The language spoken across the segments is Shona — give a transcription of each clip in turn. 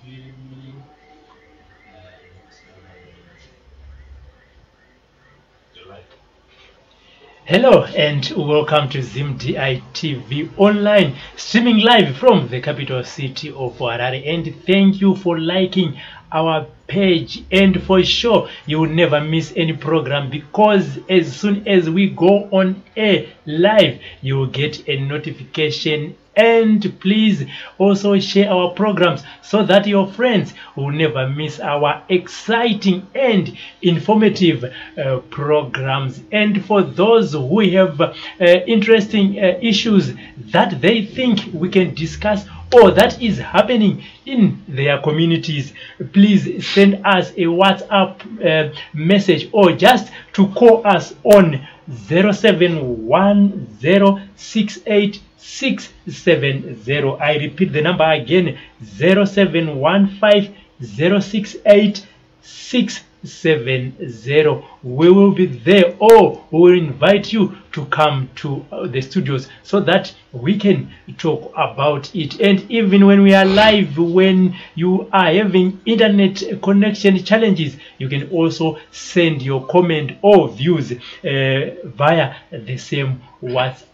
Evening and July. Hello and welcome to ZimDI TV online, streaming live from the capital city of Harare. And thank you for liking our page. And for sure, you will never miss any program, because as soon as we go on air live, you will get a notification. And please also share our programs so that your friends will never miss our exciting and informative programs. And for those who have interesting issues that they think we can discuss or that is happening in their communities, please send us a WhatsApp message or just to call us on 071068 670. I repeat the number again, 0715 068 670. We will be there, or we will invite you to come to the studios so that we can talk about it. And even when we are live, when you are having internet connection challenges, you can also send your comment or views via the same WhatsApp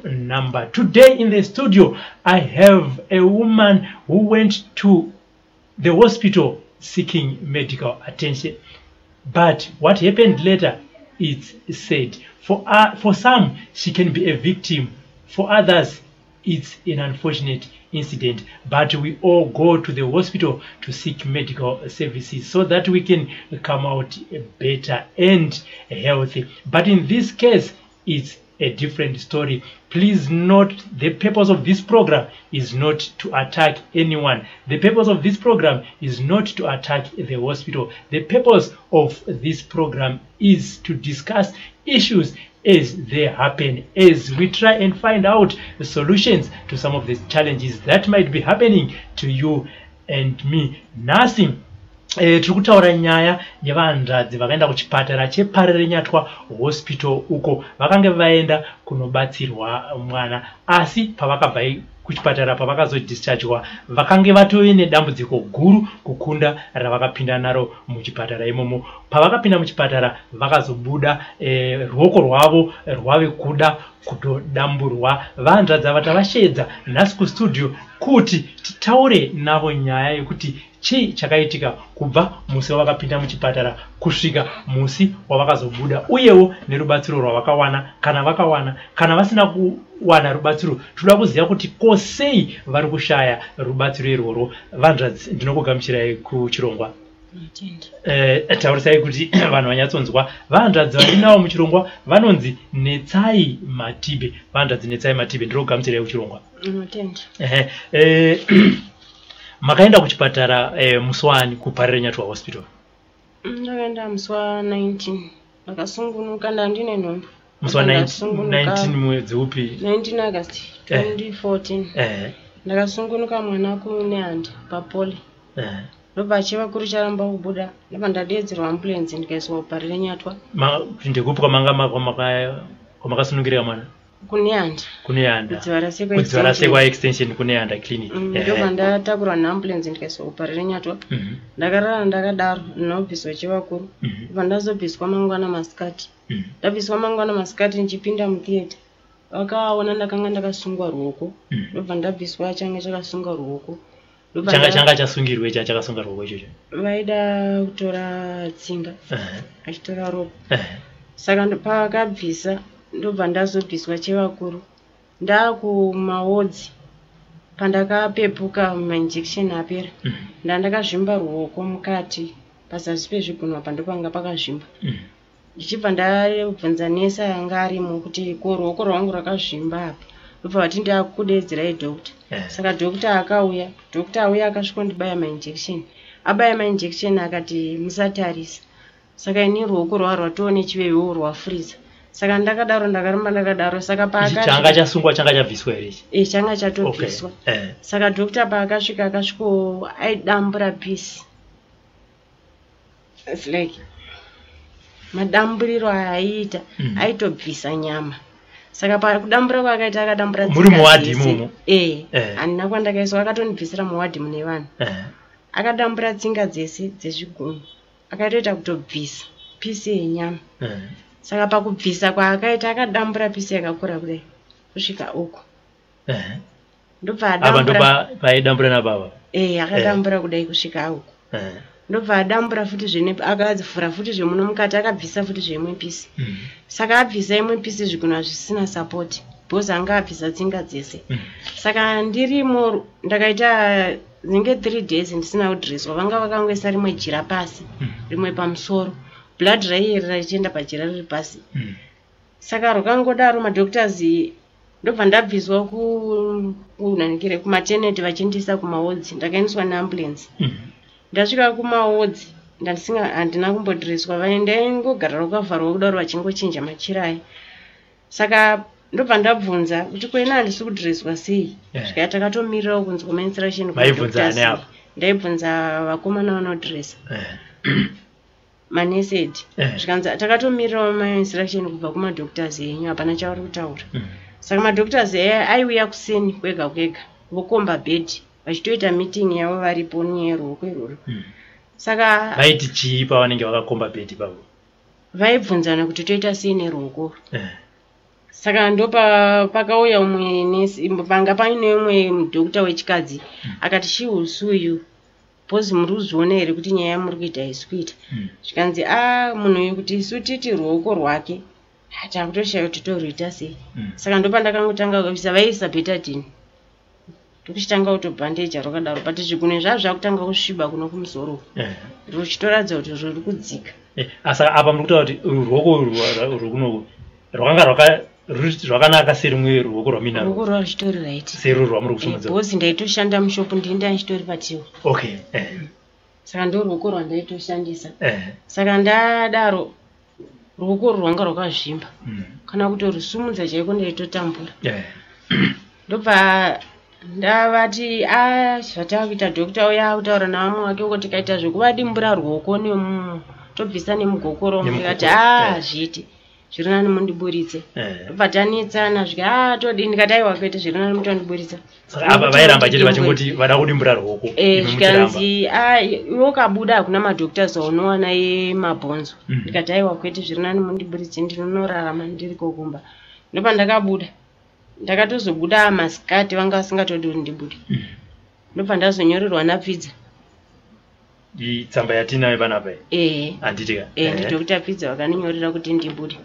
number. Today in the studio, I have a woman who went to the hospital seeking medical attention. But what happened later is said. For some, she can be a victim. For others, it's an unfortunate incident. But we all go to the hospital to seek medical services so that we can come out better and healthy. But in this case, it's a different story. Please note, the purpose of this program is not to attack anyone. The purpose of this program is not to attack the hospital. The purpose of this program is to discuss issues as they happen, as we try and find out the solutions to some of the challenges that might be happening to you and me. Nhasi tiri kutaura nyaya yevanzvadzi vakaenda kuchipatara cheParirenyatwa Hospital, uko vakange vaenda kunobatsirwa mwana. Asi pavakabva kuchipatara, pavakazodischargwa, vakange vatove nedambudziko guru kukunda ravakapinda naro muchipatara imomo. Pavakapinda muchipatara, vakazobuda ruoko rwavo rwave kuda kutodamburwa. Vanzvadzi ava tavashevedza nhasi kustudio kuti titaure navo nyaya yekuti chii chakaitika kubva musi wavakapinda muchipatara kusvika musi wavakazobuda, uyewo nerubatsiro rwavakawana, kana vakawana. Kana vasina kuwana rubatsiro, toda kuziva kuti ko sei vari kushaya rubatsiro irworwo. Vanzvadzi, ndinokugamuchirai kuchirongwa. Taurisai kuti vanhu vanyatsonzwa. Vanzvadzi vari muchirongwa vanonzi Netsai Matibe. Vanzvadzi Netsai Matibe, ndinokugamuchirai kuchirongwa. Makaenda kuchipatara musi wani kuParirenyatwa Hospital? Ndakaenda musi wa19, ndakasungunuka, ndandine nhumbu. Musi wa19 mwedzi upi? 19 August 2014. Ndakasungunuka mwana kuNehanda paPoly. Ndobva chevakuru charamba kubuda, ndobva ndadeedzerwa ambulance, ndikaiswa kuParirenyatwa. Ndekupi kwamakasunungirira mwana? KuNehanda. KuNehanda. Kudzivarasekwa. Kudzivarasekwa Extension, kuNehanda Clinic. Ndobva ndatakurwa neambulance, ndikaiswa kuParirenyatwa. Ndakarara ndakadaro, ndinobviswa chevakuru. Ndobva ndazobviswa mangwana masikati. Ndabviswa mangwana masikati, ndichipinda mutheatre, vakaona ndakanga ndakasungwa ruoko. Ndobva ndabviswa changa chakasunga ruoko. Changa chasungirwe chakasunga ruoko ichocho? Vaida kutora tsinga, achitora ropa. Saka pavakabvisa, ndobva ndazobviswa chevakuru ndaakumawards. Pandakapepuka, mainjection apera, ndandakazvimba ruoko mukati, pazasi pezvigunwe pandopanga pakazvimba. Ndichibva ndabvunza nesi anga arimo kuti ko ruoko rwangu rwakazvimba apa? Ndobva vati ndakudeedzerai doctor. Saka doctor akauya. Doctor auya, akasvikondibaya mainjection. Abaya mainjection, akati musatarisa. Saka ini ruoko rwava rwatoo nechivevewo, rwafreeza. Saka ndakadaro, ndakaramba ndakadaro. Saka Changa chasungwa changa chabviswa here ichi? E, changa chatobviswa. Saka doctor paakasvika, akasviko aidambura piece. It's like madamburiro aaiita, aitobvisa nyama. Saka pakudambura kwaakaita, akadambura Muri tsinga muwadhi dzese. imomo? E. Handina kwandakaiswa, akatondibvisira muwadhi mune vanhu. Akadambura tsinga dzese dzezvigunwe, akatoita kutobvisa pisi yenyama. Saka pakubvisa kwaakaita, akadambura pisi yakakura kudai kusvika uko. Ndobva Apa adambura. Ndopaidambura nababa? Akadambura kudai kusvika uko. Ndobva adambura futi zvene, akavhura futi zvemuno mukati, akabvisa futi zveimwe pisi. Saka abvisa imwe pisi, zvigunwe zvisina support because anga abvisa tsinga dzese. Saka ndirimo, ndakaita dzinenge 3 days ndisina kudhireswa. Vanga vakangoisa rimwe jira pasi, rimwe pamusoro, blood raiyerera richienda pajira riri pasi. Saka rwakangodaro, madoctors, ndobva ndabviswa kunanikire kumaternity, vachindiisa kumawards. Ndakaendeswa neambulance. Ndasvika kumawards, ndandisinga, handina kumbodhireswa. Ndaingogara rwakavharwa kudaro, vachingochinja machira aya. Saka ndobva ndabvunza kuti kwena handisi kudhireswa sei? Zvikati takatomirirawo kunzwa mainstruction Maibvunza kumadoctors. ani apa? Ndaibvunza vakomana vanodhiresa, manesi. Zvikanzi takatomirirawo mainstruction kubva kumadoctors enyu, hapana chavari kutaura. Saka madoctors aya aiuya kuseni kwega kwega, vokomba bhedhi, vachitoita meeting yavo varipo neruoko irworwo. Saka Vaiti chii pavanenge vakakomba bhedhi ipapo? Vaibvunzana kuti toita sei neruoko. Saka ndopa pakauya umwe nesi, panga paine umwe mudhokta wechikadzi, akati, "She will sue you because muri kuzviona here kuti nyaya yamuri kuita haisi kuita?" Zvikanzi, "A, munhu uyu kuti isu titi ruoko rwake takutoshaya kuti toruita sei." Saka ndopandakangotanga kuisa, vaiisa Betadine, ndokuchitanga kutobhandeja rwakadaro, but zvigunwe zvazvo zvakutanga kusviba kuno kumusoro, ruchitoratidza kuti ruri kudzika. Asi apa muri kutaura kuti ruoko rwekunoku rwakanga rwakanaka serimwe ruoko rwaminarwo? Ruoko rwa ruchitori right. Seruru rwamuri kusumudza? Because ndaitoshanda mushopu, ndinda ndichitori patiwo. Saka ndo ruoko rwandaitoshandisa. Saka ndadaro, ruoko rwanga rwakazvimba, kana kutorusumudza chaiko ndaitotambura. Ndobva ndavati, "A, zvatakuita, dhokta uya akutaura navamwe vake uko, tikaita zvekuvadimbura ruoko nemu tobvisa nemugokoro." Ndikati, Nemugokoro, "A, hazviiti, zviri nani mundiburitse." Ndobva tanetsana, zvika, "A, todii?" Ndikati, "Aiwa, kwete, zviri nani mutondiburitsa." Saka apa vairamba chete vachingoti vada kudimbura ruoko, imi muchiramba. Zvikanzi, "A, iwe ukabuda hakuna madoctors aunowana emabhonzo." Ndikati, "Aiwa, kwete, zviri nani mundiburitse, ndinonorarama ndiriko kumba." Ndopandakabuda, ndakatozobuda masikati, vanga vasingatodi kuti ndibude. Ndobva ndazonyorerwa napfidza. Tsamba yatinayo panapa iyi? Ehe. Handiti ka? Ndidokta Pfidza vakandinyorera kuti ndibude.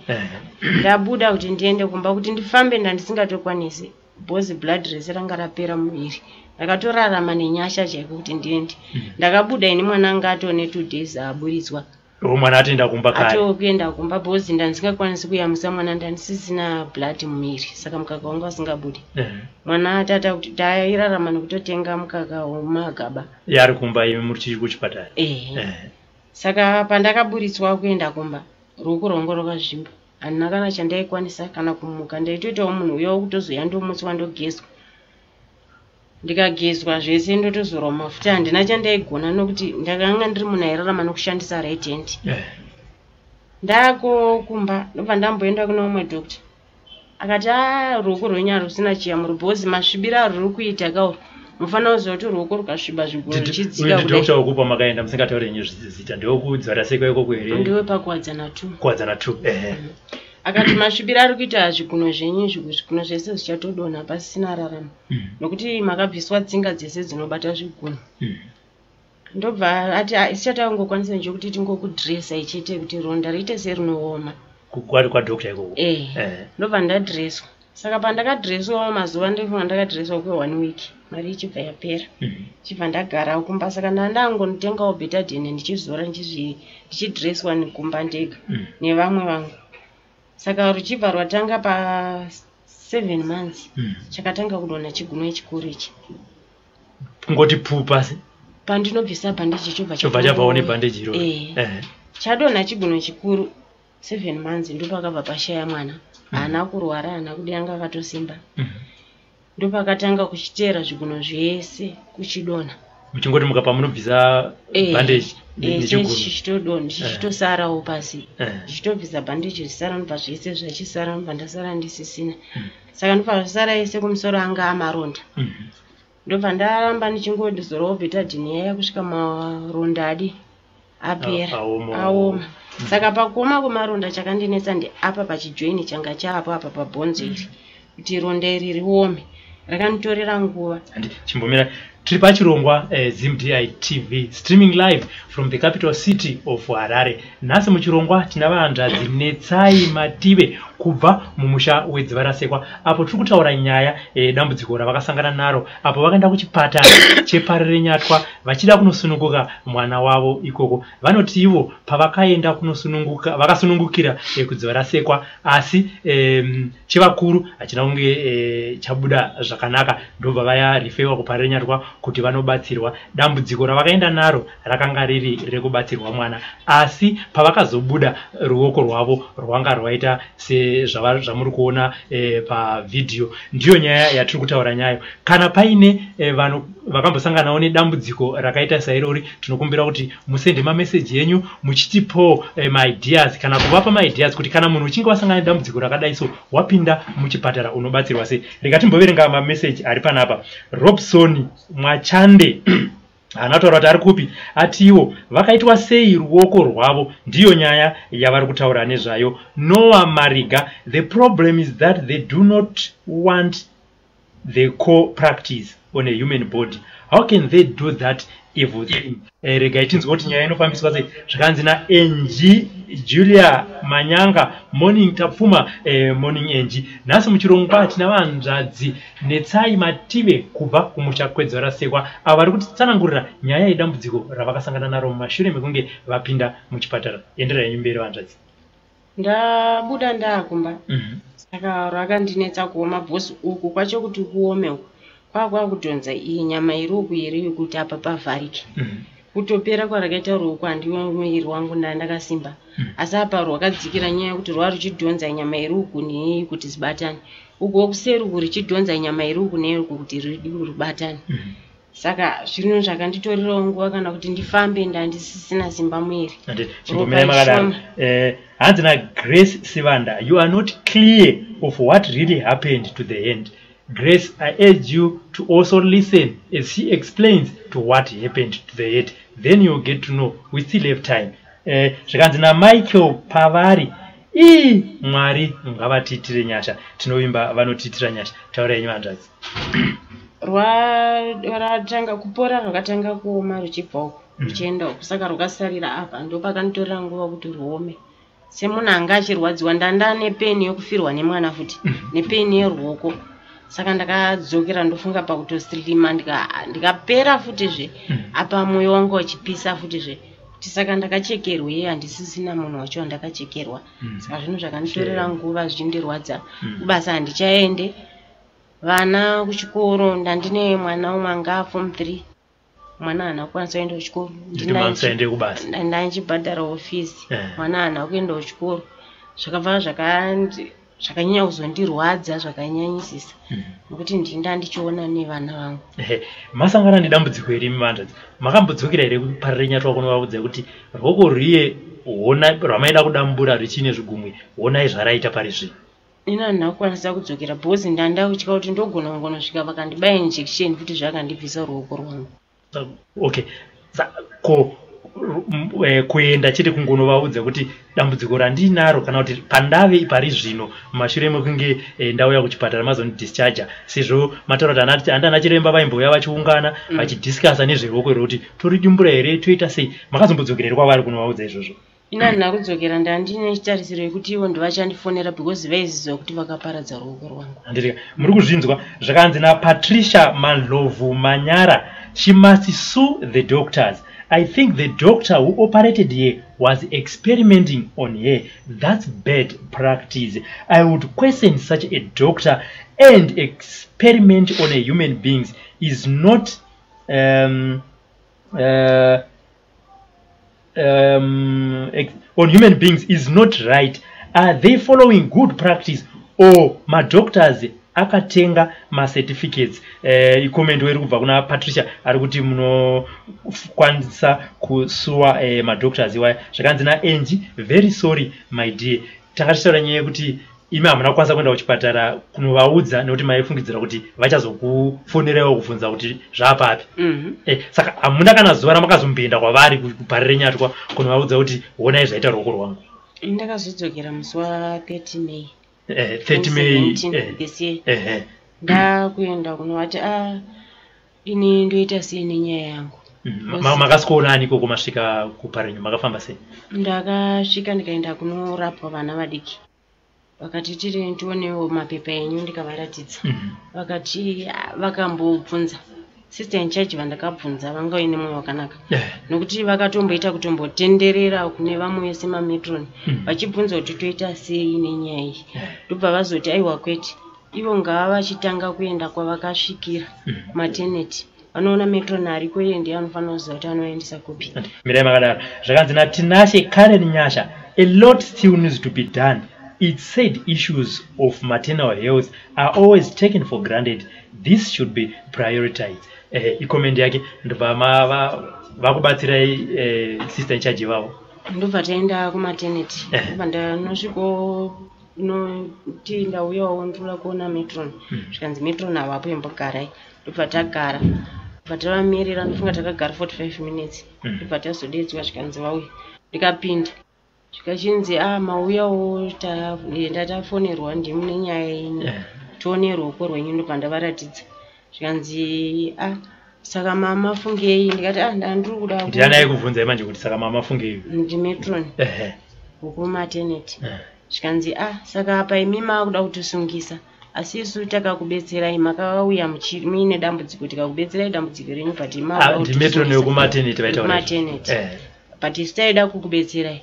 Ndabuda kuti ndiende kumba, kuti ndifambe ndandisingatokwanisi because blood rese ranga rapera muviri. Ndakatorarama nenyasha chaiko kuti ndiende. Ndakabuda ini, mwana anga atone 2 days aburitswa. O, mwana atoenda kumba kare? Atokuenda kumba because ndandisingakwanisi kuyamwisa mwana, ndandisisina blood muviri, saka mukaka wanga usingabudi. Mwana tata kuti tairarama nekutotenga mukaka wemagaba. Iye ari kumba, imi muri kuchipatara? Ehe. Saka pandakaburitswa kuenda kumba, ruoko rwangu rwakazvimba, handina kana chandaikwanisa, kana kumuka. Ndaitoitawo munhu uya wekutozoya ndomutswa, ndogezwa, ndikagezwa zvese, ndotozorwa mafuta. Handina chandaigona nokuti ndakanga ndiri munhu airarama nokushandisa right hand. Ndako kumba, ndobva ndamboenda kune umwe doctor, akati, "A, ruoko rwenyu harusina chiyamuro because masvibiro aruri kuita kauro, mufanira kuziva kuti ruoko rukasviba zvigunwe ruchidzika Uyu kudai." ndidokta wekupa makaenda musingatauri henyu zita? Ndewekudzvara sekwa ikoko here? Ndewepakuwadzana 2. Kuwadzana 2, ehe. Akati, "Masvibiro ari kuita zvigunwe zvenyu izvi, zvigunwe zvese zvichatodonha pasisina rarama nokuti makabviswa tsinga dzese dzinobata zvigunwe." Ndobva ati, "Ah, isi chatangokwanisa ndechekuti tingokudhiresai chete kuti ronda riite serinooma." Kwadokta ikoko? Ehe. Ndobva ndadhireswa. Saka pandakadhireswawo mazuva, ndofunga ndakadhireswa kwe one week, mari ichibva yapera. Chibva ndagara kumba. Saka ndandangonotengawo Betadine, ndichizora, ndichidhireswa kumba ndega nevamwe vangu. Saka ruchibva rwatanga pa 7 months, chakatanga kudonha chigunwe chikuru ichi. Kungoti puu pasi? Pandinobvisa bhandeji, chobva Chobva chabvawo nebhandeji iroro? Eh. Chadonha chigunwe chikuru 7 months, ndopakabva pashaya mwana. Haana kurwara, haana kudi, anga akatosimba. Ndopakatanga kuchiteera zvigunwe zvese kuchidonha. Muchingoti mukapa munobvisa bhandeji nechigunwe? Chichitodonha, chichitosarawo pasi. Ndichitobvisa bhandeji, zvisara, ndobva zvese zvachisara, ndobva ndasara ndisisina. Saka ndobva zvasara ese kumusoro anga amaronda. Ndobva ndaramba ndichingozorawo Betadine yaya kusvika maronda adi apera. Aoma. Aoma. Saka pakuoma kwemaronda, chakandinetsa ndeapa pachijoini changa chaapo apa pabhonzo iri, kuti ronda iri riome rakanditorera nguva. Handi, chimbomira. Tiri pachirongwa ZimDI TV, streaming live from the capital city of Harare. Nhasi muchirongwa tina vahanzvadzi Netsai Mative kubva mumusha weDzivarasekwa, apo tiri kutaura nyaya yedambudziko ravakasangana naro apo vakaenda kuchipatara cheParirenyatwa vachida kunosununguka mwana wavo ikoko. Vanoti ivo pavakaenda kunosununguka, vakasunungukira kuDzivarasekwa, asi chevakuru hachina kunge chabuda zvakanaka, ndobva vayareferwa kuParirenyatwa kuti vanobatsirwa. Dambudziko ravakaenda naro rakanga riri rekubatsirwa mwana, asi pavakazobuda ruoko rwavo rwanga rwaita sezvamuri kuona pavhidhiyo. Ndiyo nyaya yatiri kutaura nyayo. Kana paine vanhu vakambosanganawo nedambudziko rakaita sairori, tinokumbira kuti musende mameseji enyu muchitipo maideas kana kuvapa maideas kuti kana munhu uchinge wasangana nedambudziko rakadai so, wapinda muchipatara unobatsirwa sei. Rega timboverenga mameseji ari panapa. Robson Mwachande haana kutaura kuti ari kupi, atiwo vakaitwa sei ruoko rwavo, ndiyo nyaya yavari kutaura nezvayo. Noah Mariga, "The problem is that they do not want the core practice on a human body. How can they do that evil thing?" Regai tinzwa kuti nyaya inofambiswa sei. Zvakanzi naEnji Julia Manyanga, "Morning Tapfuma." Morning Enji. Nhasi muchirongwa tina vanzvadzi Netsai Mative kubva kumusha kweDzivarasekwa, avo vari kutitsanangurira nyaya yedambudziko ravakasangana naro mumashure mekunge vapinda muchipatara. Enderai henyu mberi, vanzvadzi. Ndabuda ndaakumba. Saka rakandinetsa kuoma bhosi uku kwacho, kuti kuome uku kwakudhonza iyi nyama iri uku iri kuti apa pavharike. Kutopera kwarakaita ruoko, handiwo muviri wangu ndandakasimba, asi apa rwakadzikira nyaya yekuti rwa ruchidhonza nyama iri uku neiyi kuti zibatane, ukuwo kuseri uku richidhonza nyama iri uku neuku kuti rubatane. Saka zvinhu zvakanditorerawo nguva kana kuti ndifambe, ndandisisina simba muviri. Chimbomirai makadaro. Shoma. Hanzi naGrace Sivanda, "You are not clear of what really happened to the hand." Grace, I urge you to also listen as she explains to what happened to the head, then you get to know. We still have time. Zvikanzi naMichael Pavari, "Ii, Mwari ngavatiitire nyasha." Tinovimba vanotiitira nyasha. Taura yenyu, hanzvadzi. Ratanga kupora, rwakatanga kuoma ruchibva uku ruchienda uku, saka rwakasarira apa, ndopakanditorera nguva kuti ruome. Semunhu anga achirwadziwa, ndanda nepain yekufirwa nemwana futi, nepain yeruoko. Saka ndakadzokera, ndofunga pakutosilima, ndikapera futizve. Apa mwoyo wangu uchipisa futizve kuti saka ndakachekerwei, handisisina munhu wacho wandakachekerwa. Saka zvinhu zvakanditorera nguva zvichindirwadza. Kubasa handichaende, vana kuchikoro, ndandine mwana umwe anga form 3, mwana haana kukwanisa kuenda kuchikoro. Nditi mamusaende kubasa. Ndandichibhadharawo fees. Mwana haana kuenda kuchikoro, zvakabva zvakanyanya kuzondirwadza zvakanyanyisisa, nekuti ndinda ndichiona nevana vangu. Ehe, masangana nedambudziko iri muvanzvadzi, makambodzokera here kuParirenyatwa kunovaudza kuti ruoko rwiye hona rwamaida kudambura ruchiine zvigumwe, honai zvaraita pari zvino? Ini handina kukwanisa kudzokera because ndanda kutya kuti ndogona kungonosvika vakandibaya injection futi, zvakandibvisa ruoko rwangu. Okay, ko kuenda chete kungonovaudza kuti dambudziko randinaro, kana kuti pandave pari zvino mumashure mekunge ndauya kuchipatara mazondidischarga, sezvo mataura kuti handana chiremba vaimbouya vachiungana vachidiscussa nezveruoko rwekuti toridimbura here, toita sei, makazombodzokera here kwavari kunovaudza izvozvo? Ini handina kudzokera, ndandine chitarisiro yekuti ivo ndovachandifonera because vaiziva kuti vakaparadza ruoko rwangu. Handirika muri kuzvinzwa. Zvakanzi naPatricia Mandlovu Manyara, "She must sue the doctors. I think the doctor who operated her was experimenting on her. That's bad practice. I would question such a doctor, and experiment on a human beings is not on human beings is not right. Are they following good practice or madoctors akatenga macertificates?" Icomment iri kubva kuna Patricia, ari kuti munokwanisa kusuwa madoctors iwaya. Zvakanzi naEnji, "Very sorry, my dear." Tanga tichitaura nyaya yekuti Imi hamuna kukwanisa kuenda kuchipatara kunovaudza nekuti maifungidzira kuti vachazokufoneraiwo kubvunza kuti zvaapapi. Saka hamuna kana zuva ramakazomboenda kwavari kuParirenyatwa kunovaudza kuti honai zvaita ruoko rwangu? Ndakazodzokera musi wa30 May. 30 May. 2017, this year. Ndakuenda kunovati, a ini ndoita sei nenyaya yangu? Makasvikoona ani ikoko masvika kuParenyu? Makafamba sei? Ndakasvika, ndikaenda kunorapwa vana vadiki. Vakati tiri tionewo mapepa enyu, ndikavaratidza. Vakati, "Ah," vakambobvunza sister in charge vandakabvunza, vanga vaine mwoyo wakanaka, nokuti vakatomboita kutombotenderera kune vamwe vese mamatron, vachibvunza kuti toita sei nenyaya iyi. Ndobva vazoti, aiwa kwete, ivo ngava vachitanga kuenda kwavakasvikira, kumaternity, vanoona matron ariko, iye ndiye anofanira kuziva kuti anovaendesa kupi. Mirai makadaro. Zvakanzi naTinashe Karen Nyasha, "A lot still needs to be done. It's said issues of maternal health are always taken for granted. This should be prioritized." Icomment yake. Ndobva vakubatsirai sister in charge ivavo? Ndobva taenda kumaternity. Ndobva ndanosviko noti ndauyawo, ndoda kuona matron. Zvikanzi matron havapo, imbogarai. Ndobva tagara, ndobva tavamirira, ndofunga takagara 45 minutes. Ndobva tazodedzwa, zvikanzi vauya. Ndikapinda, zvikachinzi, a mauyawo, ndatafonerwa ndimi nenyaya yenyu, tione ruoko rwenyu. Ndobva ndavaratidza, zvikanzi, a saka mamafungei? Ndikati, a ndandiri kuda Ndiani aikubvunzai manje kuti saka mamafungei? Ndimatron wekumaternity. Zvikanzi, a saka apa imi maakuda kutisungisa, asi isu takakubetserai, makauya muine dambudziko, tikakubetserai dambudziko renyu, but imi maakuda Ah, ndimatron kutisungisa. wekumaternity vaitaura izvo? Wekumaternity. But isu taida kukubetserai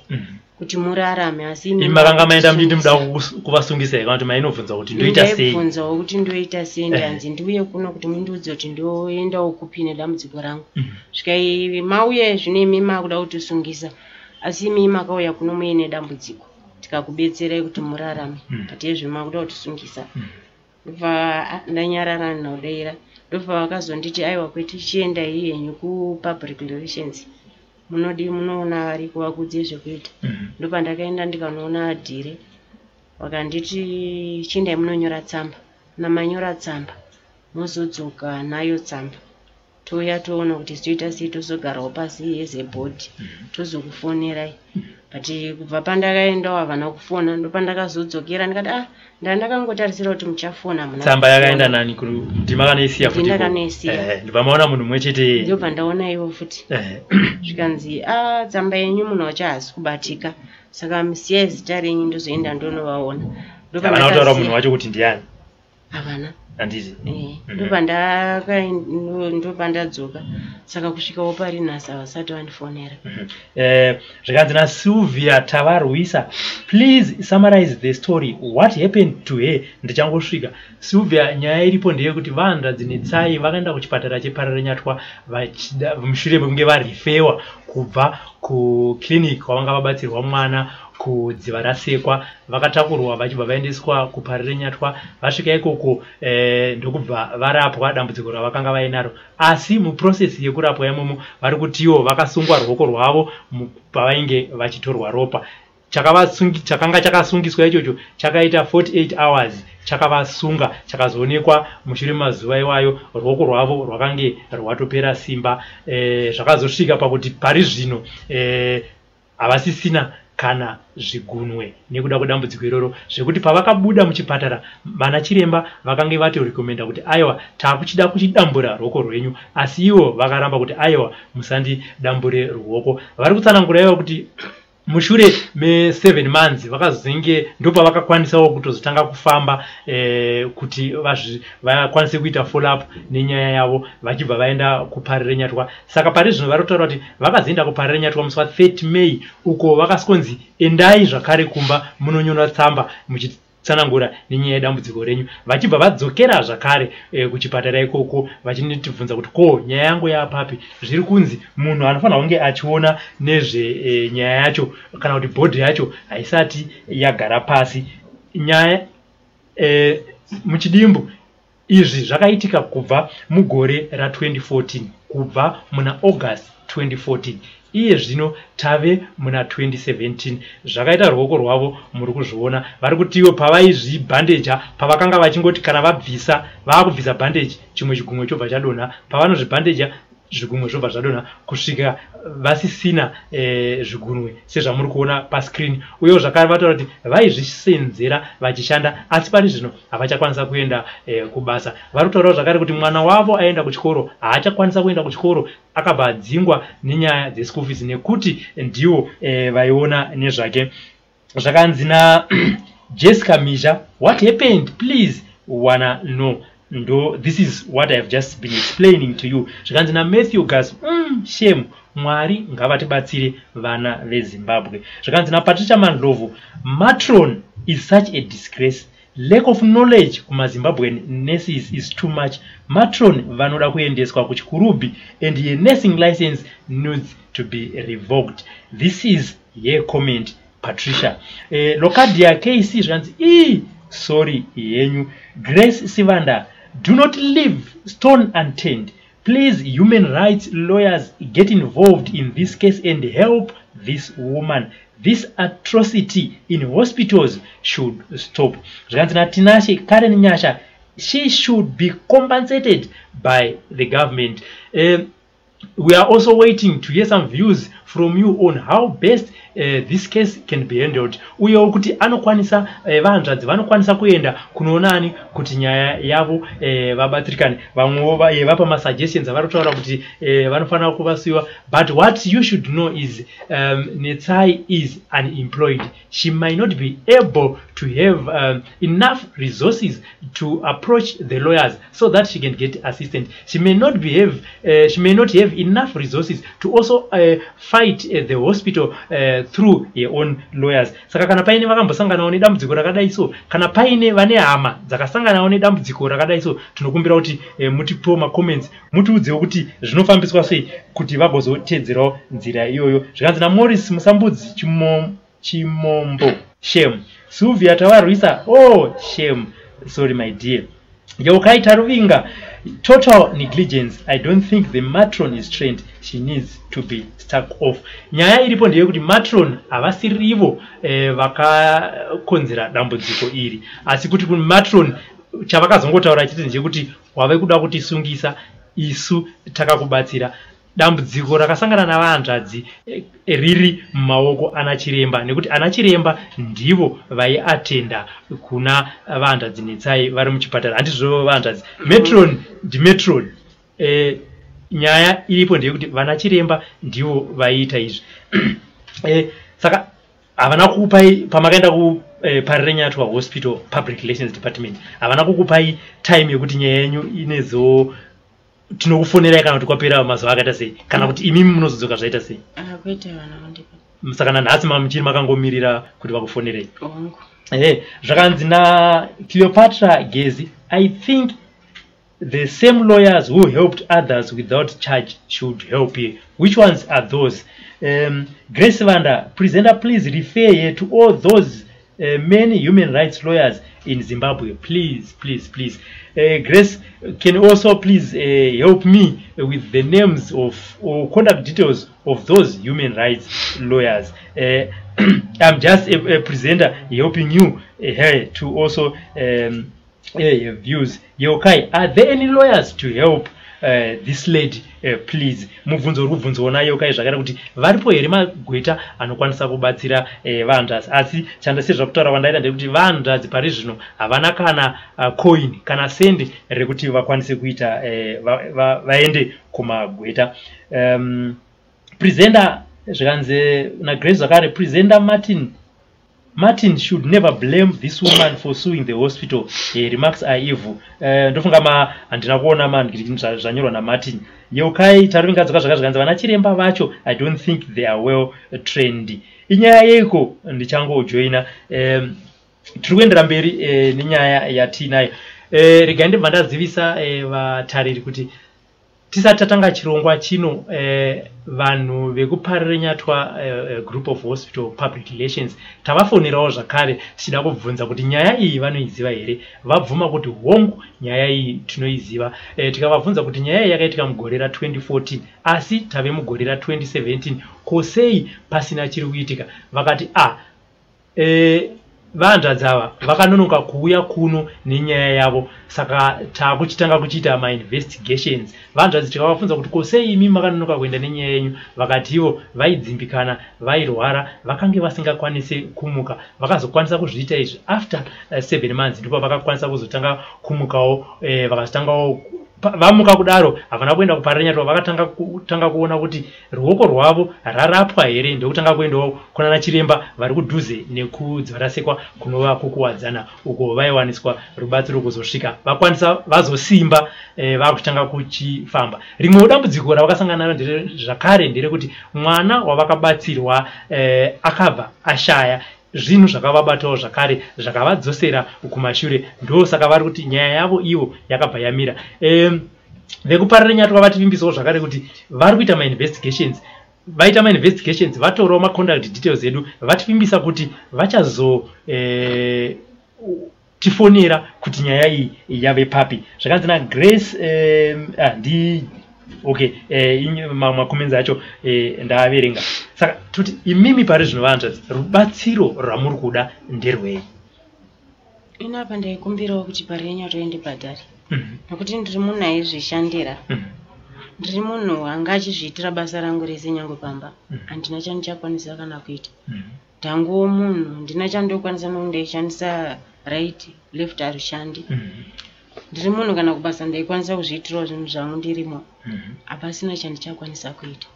kuti murarame, asi Imi makanga maenda muchiti muda kuvasungisa here, kana kuti mainobvunza kuti ndoita sei? Ndaibvunzawo kuti ndoita sei. Ndanzi ndiuye kuno kuti mundiudze kuti ndoendawo kupi nedambudziko rangu. Svikai mauya zvino, imi maakuda kutisungisa, asi imi makauya kuno muine dambudziko, tikakubetserai kuti murarame, but ezvo makuda kutisungisa. Ndobva ndanyarara nhodeira. Ndobva vakazonditi, aiwa kwete, chiendai henyu kupublic relations, munodi munoona variko vakuudze zvekuita. Ndobva ndakaenda, ndikanoona adhire, vakanditi, chiendai munonyora tsamba, namanyora tsamba mozodzoka nayo tsamba, touya toona kuti toita sei, tozogarawo pasi as a board, tozokufonerai. But kubva pandakaendawo havana kufona. Ndopandakazodzokera, ndikati, ah ndandakangotarisira kuti muchafona, hamuna Tsamba yakaenda kufona. nani? Ndimakanoisiya futi? Ndakanoisiya. Ndobva maona munhu mumwe chete? Ndobva ndaona ivo futi. Zvikanzi, a tsamba yenyu munhu wacho haasi kubatika, saka musiyai zita renyu, ndozoenda ndonovaona. Ndobva Havana kutaura ndakasiya. munhu wacho kuti ndiani? Havana. Handiti? Ndobva ndadzoka, saka kusvikawo pari nhasi havasati vandifonera. Zvikanzi naSylvia Tavarwisa, "Please summarize the story. What happened to her? Ndichangosvika." Sylvia, nyaya iripo ndeyekuti vahanzvadzi Netsai vakaenda kuchipatara cheParirenyatwa mushure mekunge varefewa kubva kuclinic kwavanga vabatsirwa mwana kuDziva Rasekwa. Vakatakurwa vachibva vaendeswa kuParirenyatwa. Vasvika ikoko, ndokubva varapwa dambudziko ravakanga vainaro, asi muprocess yekurapwa imomo vari kutiwo vakasungwa ruoko rwavo pavainge vachitorwa ropa. Chakanga chakasungiswa ichocho chakaita 48 hours chakavasunga. Chakazoonekwa mushure memazuva iwayo ruoko rwavo rwakange rwatopera simba. Zvakazosvika pakuti pari zvino havasisina kana zvigunwe nekuda kwedambudziko iroro, zvekuti pavakabuda muchipatara vana chiremba vakange vatorekomenda kuti, aiwa, taakuchida kuchidambura ruoko rwenyu, asi ivo vakaramba kuti, aiwa, musandidambure ruoko. Vari kutsanangura ivo kuti mushure me7 months vakazenge ndopavakakwanisawo kutozotanga kufamba, kuti vakwanise kuita follow up nenyaya yavo, vachibva vaenda kuParirenyatwa. Saka pari zvino vari kutaura kuti vakazoenda kuParirenyatwa musi wa30 May, uko vakasonzi endai zvakare kumba munonyora tsamba muchitsanangura nenyaya yedambudziko renyu, vachibva vadzokera zvakare kuchipatara ikoko vachinotibvunza kuti ko nyaya yangu yapapi. Zviri kunzi munhu anofanira kunge achiona nezvenyaya yacho kana kuti bhodhi yacho haisati yagara pasi nyaya. Muchidimbu. Izvi zvakaitika kubva mugore ra2014, kubva muna August 2014. Iye zvino tave muna 2017. Zvakaita ruoko rwavo muri kuzviona. Vari kuti ivo pavaizvibhandeja, pavakanga vachingoti kana vabvisa, vaakubvisa bhandeji, chimwe chigumwe chobva chadonha. Pavanozvibhandeja, zvigumwe zvobva zvadonha kusvika vasisina zvigunwe sezvamuri kuona pascreen. Uyewo zvakare vataura kuti vaizvisenzera vachishanda, asi pari zvino havachakwanisa kuenda kubasa. Vari kutaurawo zvakare kuti mwana wavo aenda kuchikoro haachakwanisa kuenda kuchikoro, akabva adzingwa nenyaya dzeschool fees nekuti ndiwo vaiona nezvake. Zvakanzi naJessica Misha, "What happened? Please, wanna know." Ndo this is what I have just been explaining to you. Zvikanzi naMatthew Gas, shame, Mwari ngavatibatsire vana veZimbabwe." Zvikanzi naPatricia Mandlovu, "Matron is such a disgrace. Lack of knowledge kumaZimbabwean nurses is too much. Matron vanoda kuendeswa kuChikurubi and her nursing license needs to be revoked." This is her comment, Patricia. Locadia KC zvikanzi, "Ii, sorry yenyu." Grace Sivanda, "Do not leave stone unturned. Please, human rights lawyers, get involved in this case and help this woman. This atrocity in hospitals should stop." Zvikanzi naTinashe Karen Nyasha, "She should be compensated by the government." We are also waiting to hear some views from you on how best this case can be handled, uyewo kuti anokwanisa vahanzvadzi vanokwanisa kuenda kunoonani kuti nyaya yavo vabatsirikane. Vamwewo vapa masuggestions avari kutaura kuti vanofanira kuvasiwa. But what you should know is Netsai is unemployed. She might not be able to have enough resources to approach the lawyers so that she can get assistance. She may not have enough resources to also fight the hospital through her own lawyers. Saka kana paine vakambosanganawo nedambudziko rakadai so, kana paine vane hama dzakasanganawo nedambudziko rakadai so, tinokumbira kuti mutipewo macomments, mutiudzewo kuti zvinofambiswa sei kuti vagozotedzerawo nzira iyoyo. Zvikanzi naMorris Musambudzi Chimombo, "Shame." Sylvia Tavarwisa, "Oh, shame, sorry my dear." Yeukai Taruvinga, "Total negligence. I don't think the matron is trained. She needs to be struck off." Nyaya iripo ndeyekuti matron havasirivo vakakonzera dambudziko iri, asi kuti matron chavakazongotaura chete ndechekuti wave kuda kutisungisa isu takakubatsira. Dambudziko rakasangana navahanzvadzi riri mumaoko ana chiremba, nekuti ana chiremba ndivo vaiatenda kuna vahanzvadzi Netsai vari muchipatara. Handizvo, vahanzvadzi? Matron ndimatron. Nyaya iripo ndeyekuti vana chiremba ndivo vaiita izvi. Saka havana kukupai pamakaenda kuParirenyatwa Hospital public relations department, havana kukupai time yekuti nyaya yenyu inezo tinokufonerai, kana kuti kwapera mazuva akaita sei, kana kuti imimi munozodzoka zvaita sei? Ah, kwete, vana vandipa. Saka nanhasi mamuchiri makangomirira kuti vakufonerei? Hongu. Ehe. Zvakanzi naCleopatra Gezi, "I think the same lawyers who helped others without charge should help you. Which ones are those?" Grace Vanda, "Presenter, please refer here to all those many human rights lawyers in Zimbabwe. Please, please, please." Grace can also please help me with the names of or contact details of those human rights lawyers. I'm just a presenter helping you here to also views. Yokai, "Are there any lawyers to help this lady, please?" Mubvunzo uri kubvunzwawo naYokai zvakare kuti varipo here magweta anokwanisa kubatsira vahanzvadzi. Asi chandasezva kutaura kwandaita ndekuti vahanzvadzi pari zvino havana kana coin kana sendi rekuti vakwanise kuita vaende kumagweta. Presenter, zvikanzi naGrace zvakare, "Presenter, Martin should never blame this woman for suing the hospital. Remarks are evil." Ndofunga ma handina kuona zvanyorwa naMartin. Yeukai Taruvingadzoka zvaka zvikanzi, "Vana chiremba vacho, I don't think they are well trained." Inyaya yeiko? Ndichangojoina. Tiri kuendera mberi nenyaya yatiinayo. Regai ndibva ndazivisa vatariri kuti Tisati tatanga chirongwa chino, vanhu vekuParirenyatwa Group of Hospital Public Relations tavafonerawo zvakare tichida kubvunza kuti nyaya iyi vanoiziva here. Vabvuma kuti hongu, nyaya iyi tinoiziva. Tikavabvunza kuti nyaya iyi yakaitika mugore ra2014, asi tave mugore ra2017, ko sei pasina chiri kuitika? Vakati a vahanzvadzi ava vakanonoka kuuya kuno nenyaya yavo, saka taakuchitanga kuchiita mainvestigations. Vahanzvadzi tikavabvunza kuti ko sei imi makanonoka kuenda nenyaya yenyu, vakati ivo vaidzimbikana, vairwara, vakange vasingakwanisi kumuka. Vakazokwanisa kuzviita izvi after 7 months, ndipo vakakwanisa kuzotanga kumukawo. Vakazotangawo vamuka kudaro, havana kuenda kuParirenyatwa. Vakatanga kutanga kuona kuti ruoko rwavo rarapwa here, ndokutanga kuendawo kunana chiremba vari kudhuze nekuDzivarasekwa, kunova kuKuwadzana uko vaiwaniswa rubatsiro kuzosvika vakwanisa vazosimba, vakutanga kuchifamba. Rimwewo dambudziko ravakasangana naro zvakare nderekuti mwana wavakabatsirwa akabva ashaya. Zvinhu zvakavabatawo zvakare zvakavadzosera kumashure, ndosaka vari kuti nyaya yavo ivo yakabva yamira. VekuParirenyatwa vativimbisawo zvakare kuti vari kuita mainvestigations. Vaita mainvestigations, vatorawo macontact details edu, vativimbisa kuti vachazo tifonera kuti nyaya iyi yave papi. Zvakanzi naGrace, ndi okay, macomments acho ndaaverenga. Saka toti imimi pari zvino, vanzvadzi, rubatsiro rwamuri kuda nderwei? Inapa ndaikumbirawo kuti Parirenyatwa indibhadhare, nekuti ndiri munhu aizvishandira. Ndiri munhu anga achizviitira basa rangu rese, nyange pamba handina chandichakwanisa kana kuita. Ndanguwo munhu, handina chandokwanisa nokuti ndaishandisa right, left harishandi. Ndiri munhu kana kubasa ndaikwanisa kuzviitirawo zvinhu zvangu ndirimo, hapasina chandichakwanisa kuita.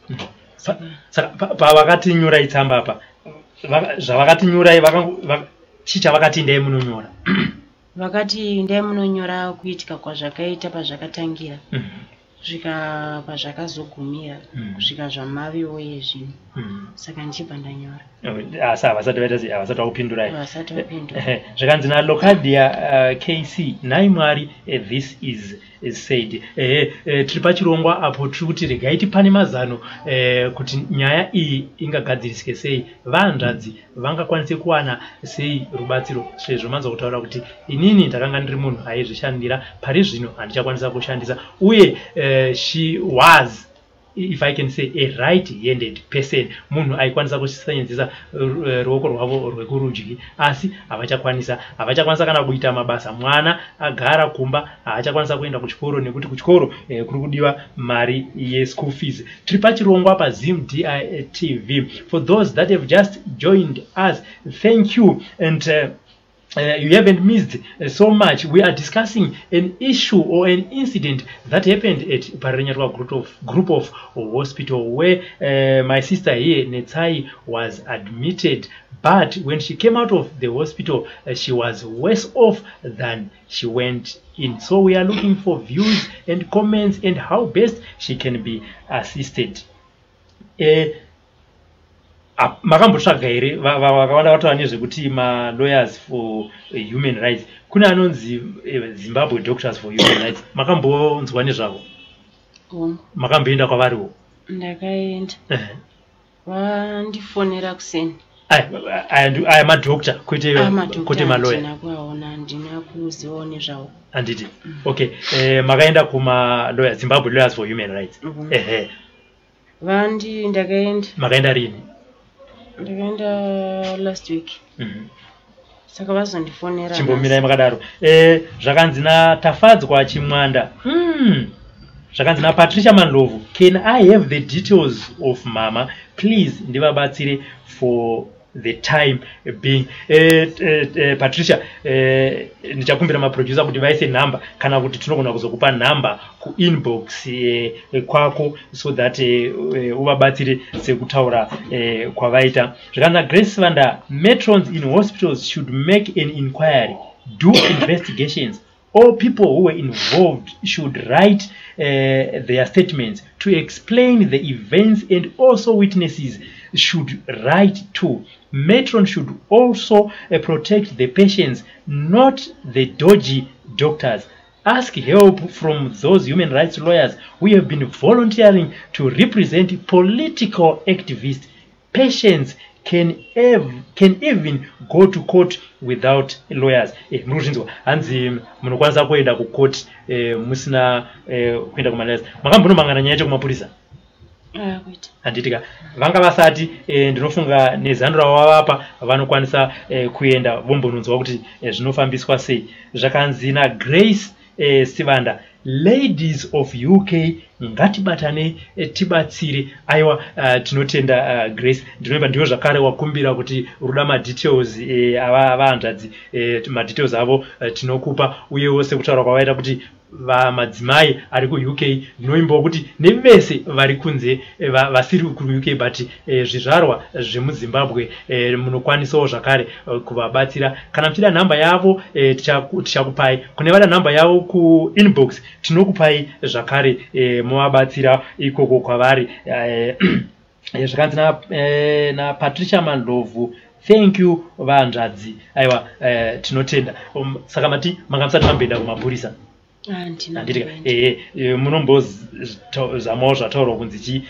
Saka pavakati nyorai tsamba apa, zvavakati nyorai, chii chavakati ndai munonyora? Vakati ndai munonyora kuitika kwazvakaita, pazvakatangira kusvika pazvakazogumira, kusvika zvamaviwo yezvinhu. Saka ndichibva ndanyora. Asi havasati vaita sei? Havasati vakupindurai? Vasati vapindura. Ehe, zvakanzi naLocadia KC, nhai Mwari, this is said. Ehe, tiri pachirongwa apo tiri kuti regai tipane mazano kuti nyaya iyi ingagadzirisike sei, vanzvadzi vangakwanise kuwana sei rubatsiro, sezvo manzwa kutaura kuti inini ndakanga ndiri munhu aizvishandira, pari zvino handichakwanisa kushandisa. Uye she was, if I can say, a right handed person, munhu aikwanisa kusenzesa ruoko rwavo rwekurudyi, asi havachakwanisa, havachakwanisa kana kuita mabasa. Mwana agara kumba, haachakwanisa kuenda kuchikoro nekuti kuchikoro kuri kudiwa mari yeschool fees. Tiri pachirongwa paZim DITV. For those that have just joined us, thank you, and you haven't missed so much. We are discussing an issue or an incident that happened at Parirenyatwa Group of Hospital, where my sister here, Netsai, was admitted. But when she came out of the hospital, she was worse off than she went in. So we are looking for views and comments and how best she can be assisted. Makambotsvaga here? Vakawanda vataura nezvekuti malawyers for human rights, kune anonzi Zimbabwe Doctors for Human Rights. Makambonzwa nezvavo? Hongu. Makamboenda kwavariwo? Ndakaenda. Vandifonera kuseni. Aya madoctor, kwete kwete malawyer. Handina kuvaona, handina kuzivawo nezvavo. Handiti? Okay, makaenda kumalawyer, Zimbabwe Lawyers for Human Rights? Ehe. Vandi ndakaenda. Makaenda rini? Ndakaenda last week. Saka vazondifonera. Chimbomirai makadaro. Zvakanzi naTafadzwa Chimwanda, Zvakanzi naPatricia Mandlovu, can I have the details of mama please, ndivabatsire for the time being? Patricia, ndichakumbira maproducer kuti vaise nhamba, kana kuti tinogona kuzokupa nhamba kuinbox kwako so that uvabatsire sekutaura kwavaita. Zvakanzi naGrace Vanda, matrons in hospitals should make an inquiry, do investigations. All people who were involved should write their statements to explain the events, and also witnesses should write too. Matron should also protect the patients, not the dodgy doctors. Ask help from those human rights lawyers who have been volunteering to represent political activists. Patients can even go to court without lawyers. Muri kuzvinzwa, hanzi munokwanisa kuenda kucourt musina kuenda kumalawyers. Makambonomangana nyaya yacho kumapurisa? Handitika vanga vasati, ndinofunga nezano ravavapa vanokwanisa kuenda vombononzwa kuti zvinofambiswa sei. Zvakanzi naGrace Sivanda, ladies of UK, ngatibatane tibatsire. Aiwa, tinotenda Grace. Ndinoimba ndiwo zvakare wakumbira kuti ruda madetails avahanzvadzi, madetails avo tinokupa, uyewo sekutaura kwavaita kuti vamadzimai ari kuUK, ndinoimbawo kuti nevese vari kunze vasiri kuUK but zvizvarwa zvemuZimbabwe, munokwanisawo zvakare kuvabatsira. Kana muchida nhamba yavo, tichakupai. Kune vada nhamba yavo kuinbox, tinokupai zvakare, movabatsira ikoko kwavari. Zvakanzi naPatricia Mandlovu, thank you vanzvadzi. Aiwa, tinotenda. Saka mati manga musati mamboenda kumapurisa? Handitika munombozamawo zvataurwa kunzi chi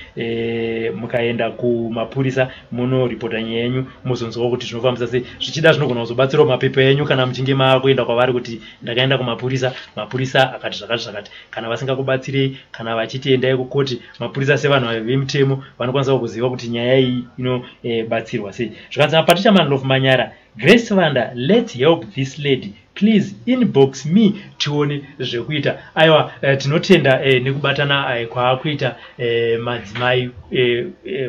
mukaenda kumapurisa munoripota nyaya yenyu, muzonzwawo kuti zvinofambisa sei. Zvichida zvinogona kuzobatsirawo mapepa enyu kana muchinge maakuenda kwavari kuti ndakaenda kumapurisa, mapurisa akati zvakati zvakati. Kana vasingakubatsirei, kana vachiti endai kukoti, mapurisa sevanhu vemutemo vanokwanisa kuziva kuti nyaya iyi inobatsirwa sei. Zvikanzi naPatricia Manlof Manyara, Grace Vanda, let's help this lady, please inbox me tione zvekuita. Aiwa, tinotenda nekubatana kwaakuita madzimai,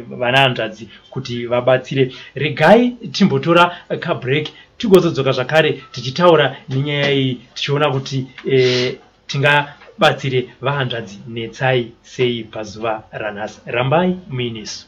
vana hanzvadzi kuti vabatsire. Regai timbotora kabreak, tigozodzoka zvakare tichitaura nenyaya iyi, tichiona kuti tingabatsire vahanzvadzi Netsai sei pazuva ranhasi. Rambai muinesu.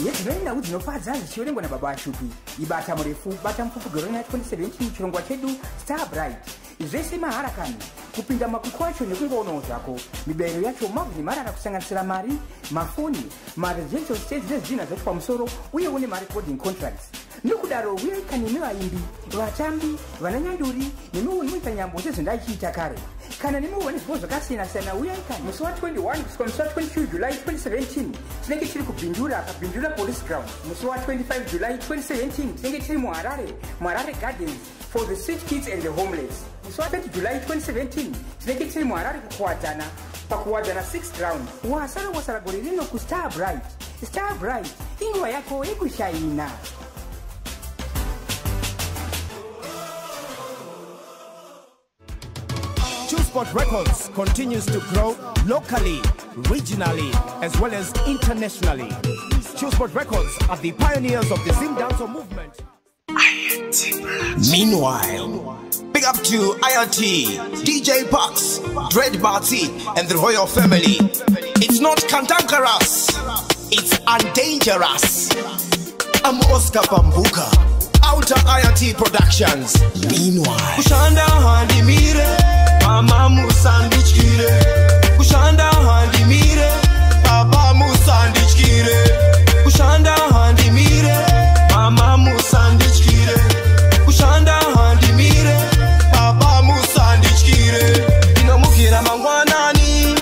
Yedzino nhau dzinofadza zvichiverengwa nababa Ashupi. Ibata murefu bata mupfupi gore rina 2017, chirongwa chedu Star Bright, zvese mahara kani, kupinda makwikwi acho nekungoonawo zvako. Mibayiro yacho mavhu nemarara, kusanganisira mari, mafoni, maresidential stays nezvidhina zvacho pamusoro, uyewo nemarecording contracts. Nokudaro uyai kani nevaimbi, vatambi, vananyanduri, nemiwo munoita nyambo sezvandaichiita kare, kana nemiwo vane zvipo zvakasiyana-siyana, uyai kani. Musi wa21 kusvika musi wa22 July 2017 tinenge tiri kuBindura, paBindura Police Ground. Musi wa25 July 2017 tinenge tiri muHarare, muHarare Gardens, for the street kids and the homeless. Musi wa30 July 2017 tinenge tiri muHarare, kuKuwadzana, paKuwadzana 6 Ground. Wasara wasara gore rino kuStar Bright. Star Bright, inguva yako yekushaina. Sport Records continues to grow locally, regionally, as well as internationally. Sport Records are the pioneers of the Zim Dancehall movement. Meanwhile, big up to IRT, DJ Pax, Dread Barty, and the royal family. It's not cantankerous, it's undangerous. I'm Oscar Pambuka, Outer IRT Productions. Meanwhile, Kushanda handimire, mama musandityire. Kushanda handimire, baba musandityire. Kushanda handimire, mama musandityire. Kushanda handimire, baba musandityire. Ndinomukira mangwanani,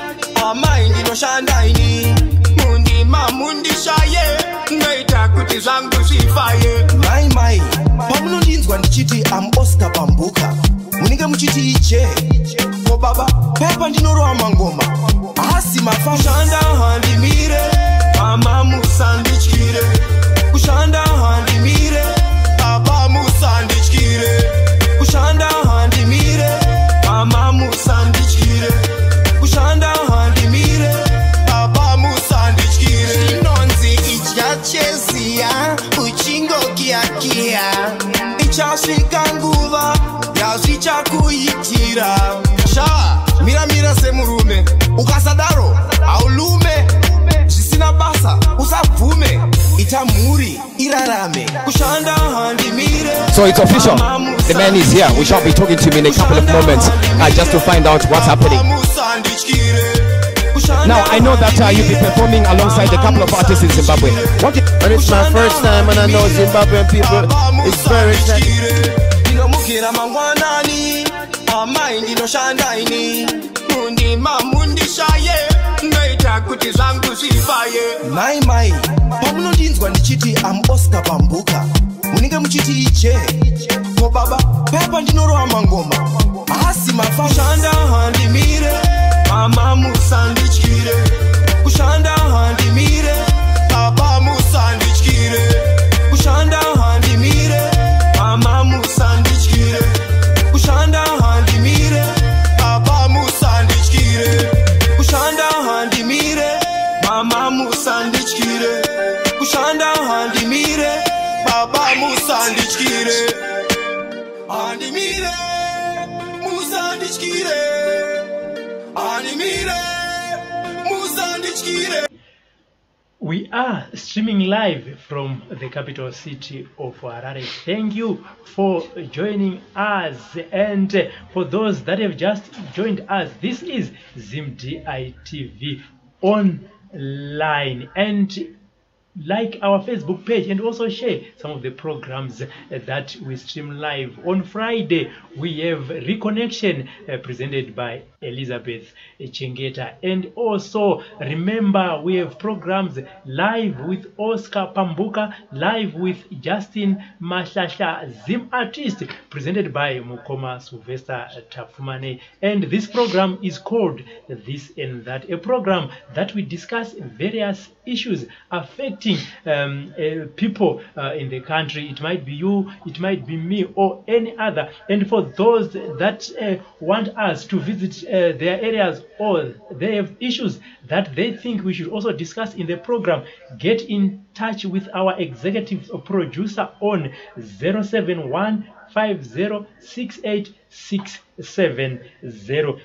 amai ndinoshanda ini. Mundima mundishaye, ndoita kuti zvangu zvifaye. Mai mai, pamunondinzwa ndichiti am Oscar Pambuka, munenge muchiti ije ko baba paya pandinorova mangoma haasi mafa. Kushanda handimire, mama musandityire. Kushanda handimire, baba musandityire. Kushanda handimire, mama musandityire. Kushanda handimire, baba musandityire. Zvinonzi idya cheziya uchingokiyakiya, ichasvika nguva yazvichakuitira. Sha miramira semurume, ukasadaro haulume. Zvisina basa usabvume, ita mhuri irarame. Kushanda handimire. So it's official. The man is here. We shall be talking to him in a couple of moments just to find out what's happening. Musandityire. Now, I know that you'll be performing alongside a couple of artists in Zimbabwe. What And it's my first time, and I know Zimbabwean people is very excited. Ndinomukira mangwanani, amai, ndinoshanda ini mundima, mundishaye, ndoita kuti zvangu zvifaye. Mai mai, pamunondinzwa ndichiti am Oscar Pambuka, munenge muchiti ije ko baba paya pandinorova mangoma haasi mafakushanda handimire, mama musandityire, kushanda handimire, baba musandityire, kushanda handimire, mama musandityire, kushanda handimire, baba musandityire, kushanda handimire, mama musandityire, kushanda handimire, baba musandityire, handimire, musandityire, handimire, musandityire. We are streaming live from the capital city of Harare. Thank you for joining us. And for those that have just joined us, this is ZimDI TV online. And like our Facebook page and also share some of the programs that we stream live. On Friday, we have Reconnection presented by Elizabeth Chengeta. And also, remember, we have programs live with Oscar Pambuka, live with Justin Mashasha, Zim Artist, presented by Mukoma Sylvester Tafumane. And this program is called This and That, a program that we discuss various issues affecting people in the country. It might be you, it might be me, or any other. And for those that want us to visit their areas or they have issues that they think we should also discuss in the program, get in touch with our executive producer on 071 5068670.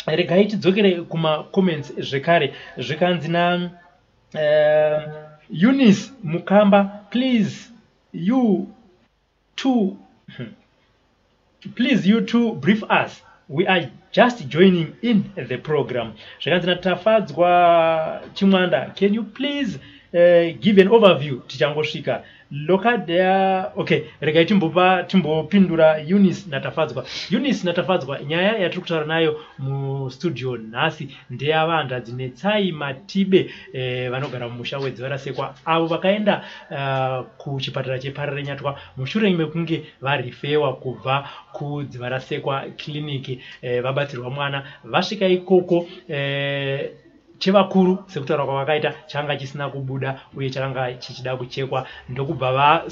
Regai tidzokere kumacomments zvekare. Zvikanzi na Eunice Mukamba, "Please you two brief us, we are just joining in the program." Zvakanzi naTafadzwa Chimwanda, "Can you please give an overview, tichangosvika." Lokadea, okay, regai timbopa timbopindura Eunice naTafadzwa. Eunice naTafadzwa, nyaya yatiri kutaura nayo mustudio nhasi ndeyavanzvadzi Netsai Matibe vanogara mumusha weDzivarasekwa, avo vakaenda kuchipatara cheParirenyatwa mushure mekunge varifewa kubva kuDzivarasekwa clinic vabatsirwa mwana. Vasvika ikoko, chevakuru, sekutaura kwavakaita, changa chisina kubuda uye chakanga chichida kuchekwa, ndokubva